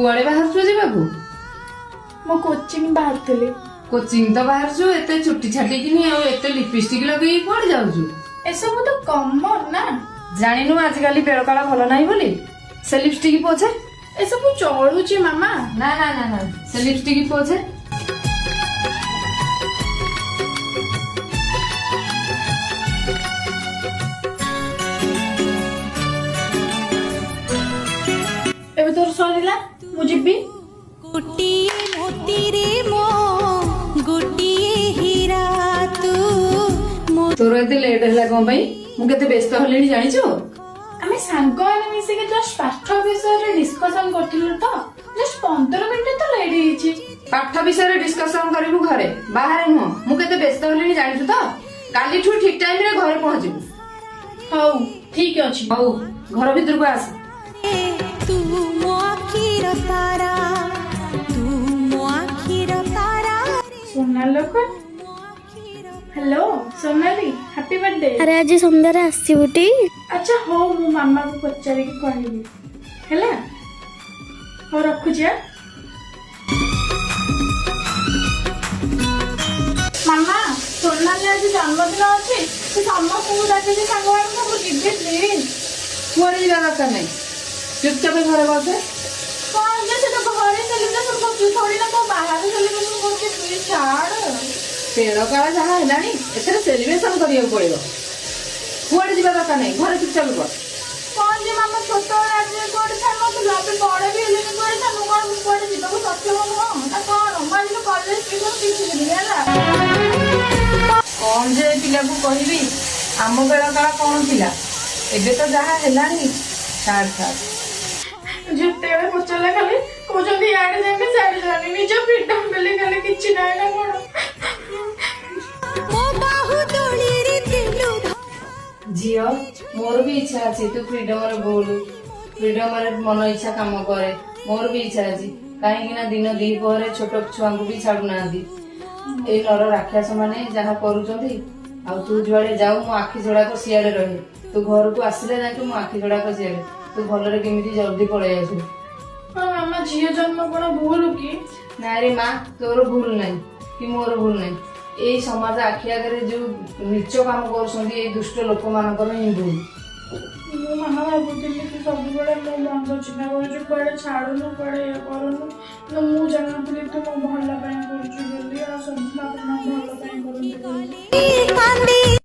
କୁଆଡେ ବାହାରୁଛୁ ଯିବାକୁ? ମୁଁ କୋଚିଂ ବାହାରୁଥିଲି। କୋଚିଂ ତ ବାହାରୁଛୁ, ଏତେ ଚୁଟି ଛାଟିକିନି ଆଉ ଏତେ ଲିପିଷ୍ଟିକ ଲଗେଇକି କୁଆଡେ ଯାଉଛୁ? ଏସବୁ ତ କମନ ନା। ଜାଣିନୁ ଆଜିକାଲି ବେଳକାଳ ଭଲ ନାହିଁ ବୋଲି? ସେ ଲିପଷ୍ଟିକ ପୋଛେ। ଏସବୁ ଚଳୁଛି ମାମା। ନା ନା ନା ନା, ସେ ଲିପଷ୍ଟିକ ପୋଛେ। ଏବେ ତୋର ସରିଲା, ମୁଁ ଯିବି। ଗୋଟିଏ ମୋତିରେ ମୋ ଗୋଟିଏ ହୀରା ତୁ ମୋ। ତୋର ଏତେ ଲେଟ୍ ହେଲା କଣ ପାଇଁ? ମୁଁ କେତେ ବ୍ୟସ୍ତ ହେଲିଣି ଜାଣିଛୁ? ଆମେ ସାଙ୍ଗମାନେ ମିଶିକି ଜଷ୍ଟ ପାଠ ବିଷୟରେ ଡିସ୍କସନ କରିଥିଲୁ ତ, ଜଷ୍ଟ 15 ମିନିଟ ତ ଲେଟ୍ ହେଇଛି। ପାଠ ବିଷୟରେ ଡିସ୍କସନ କରିବୁ ଘରେ, ବାହାରେ ନୁହଁ। ମୁଁ କେତେ ବ୍ୟସ୍ତ ହେଲିଣି ଜାଣିଛୁ ତ? କାଲିଠୁ ଠିକ ଟାଇମରେ ଘରେ ପହଞ୍ଚିବୁ। ହଉ, ଠିକ ଅଛି। ହଉ, ଘର ଭିତରକୁ ଆସ। ତୁ ମୋ ଆଖିର ତାରା, ତୁ ମୋ ଆଖିର ତାରା। ସୋନାଲ ଲୋକ। Hello Sonali, happy birthday. ଆରେ, ଆଜି ସନ୍ଧ୍ୟାରେ ଆସିବୁ ଟି? ଆଚ୍ଛା ହଉ, ମୁଁ ମାମାକୁ ପଚାରିକି କହିବି, ହେଲା? ହଉ, ରଖୁଛି। ଆ ମାମା, ସୋନାଲି ଆଜି ଜନ୍ମଦିନ ଅଛି, ସେ ସମସ୍ତଙ୍କୁ ଡାକିଛି ସାଙ୍ଗମାନଙ୍କୁ, ମୁଁ ଯିବି ପ୍ଲିଜ। କୁଆଡେ ଯିବା ଦରକାର ନାହିଁ, ଚୁପଚାପ ଘରେ ବସେ। କଣ ଯେ, ସେ ତ ଘରେ ସେଲିବ୍ରେସନ କରୁଛି, ଥୋଡ଼ି ନା କୋଉ ବାହାରେ ସେଲିବ୍ରେସନ କରୁଛି। ପ୍ଲିଜ ଛାଡ। ବେଳ କାଳ ଯାହା ହେଲାଣି, ଏଥିରେ ସେଲିବ୍ରେସନ କରିବାକୁ ପଡିବ। କୁଆଡେ ଯିବା ଦରକାର ନାହିଁ, ଘରେ ଚୁପଚାପ ବସ। କଣ ଯେ ମାମା, ଛୋଟବେଳେ ଆଜି କୁଆଡେ ଛାଡୁନଥିଲୁ, ଏବେ ବଡ ବି ହେଲିଣି, କୁଆଡେ ଛାଡୁ? କଣ ମୁଁ କୁଆଡେ ଯିବାକୁ ସକ୍ଷମ ନୁହଁ ନା କଣ? ମୁଁ ଆଜି କଲେଜ ଟ୍ୟୁସନ କିଛି ଯିବିନି, ହେଲା? କଣ ଯେ ପିଲାକୁ କହିବି, ଆମ ବେଳ କାଳ କଣ ଥିଲା, ଏବେ ତ ଯାହା ହେଲାଣି, ଛାଡ ଛାଡ। ଯେତେବେଳେ ପଚାରିଲେ ଖାଲି କହୁଛନ୍ତି ଇଆଡେ ଯାଆନି, ସିଆଡେ ଯାଆନି। ନିଜ ଫ୍ରିଡମ ବୋଲି ଖାଲି କିଛି ନାହିଁ ନା କଣ? ମୋ ବାହୁ ଦୋଳିରେ ଥିଲୁ। ଝିଅ, ମୋର ବି ଇଚ୍ଛା ଅଛି ତୁ ଫ୍ରିଡମରେ ବୁଲୁ, ଫ୍ରିଡମରେ ମନ ଇଚ୍ଛା କାମ କରେ। ମୋର ବି ଇଚ୍ଛା ଅଛି, କାହିଁକି ନା ଦିନ ଦିପହରେ ଛୋଟ ଛୁଆଙ୍କୁ ବି ଛାଡୁନାହାନ୍ତି। ଏଇ ନର ରାକ୍ଷସ ମାନେ ଯାହା କରୁଛନ୍ତି। ଆଉ ତୁ ଯୁଆଡେ ଯାଉ, ମୋ ଆଖି ଯୋଡାକ ସିଆଡେ ରହେ। ତୁ ଘରକୁ ଆସିଲେ ଯାଇକି ମୋ ଆଖି ଯୋଡାକ ସିଆଡେ, ତୁ ଭଲରେ କେମିତି ଜଲ୍ଦି ପଳେଇ ଆସିବୁ। ହଁ ମାମା, ଝିଅ ଜନ୍ମ କଣ ଭୁଲ କି? ନାଇଁ ରେ ମା, ତୋର ଭୁଲ ନାହିଁ କି ମୋର ଭୁଲ ନାହିଁ। ଏଇ ସମାଜ ଆଖି ଆଗରେ ଯୋଉ ନୀଚ କାମ କରୁଛନ୍ତି, ଏଇ ଦୁଷ୍ଟ ଲୋକମାନଙ୍କର ହିଁ ଭୁଲ। ମୁଁ ମାମା ଭାବୁଥିଲି କି ସବୁବେଳେ ମୋ ମନ୍ଦ ଚିନ୍ତା କରୁଛୁ, କୁଆଡେ ଛାଡୁନୁ, କୁଆଡେ ଇଏ କରୁନୁ। କିନ୍ତୁ ମୁଁ ଜାଣିନଥିଲି ତୁ ମୋ ଭଲ ପାଇଁ କରୁଛୁ ବୋଲି, ଆଉ ସବୁ ବାପା ମା ଭଲ ପାଇଁ କରନ୍ତି ବୋଲି। କାନ୍ଦି।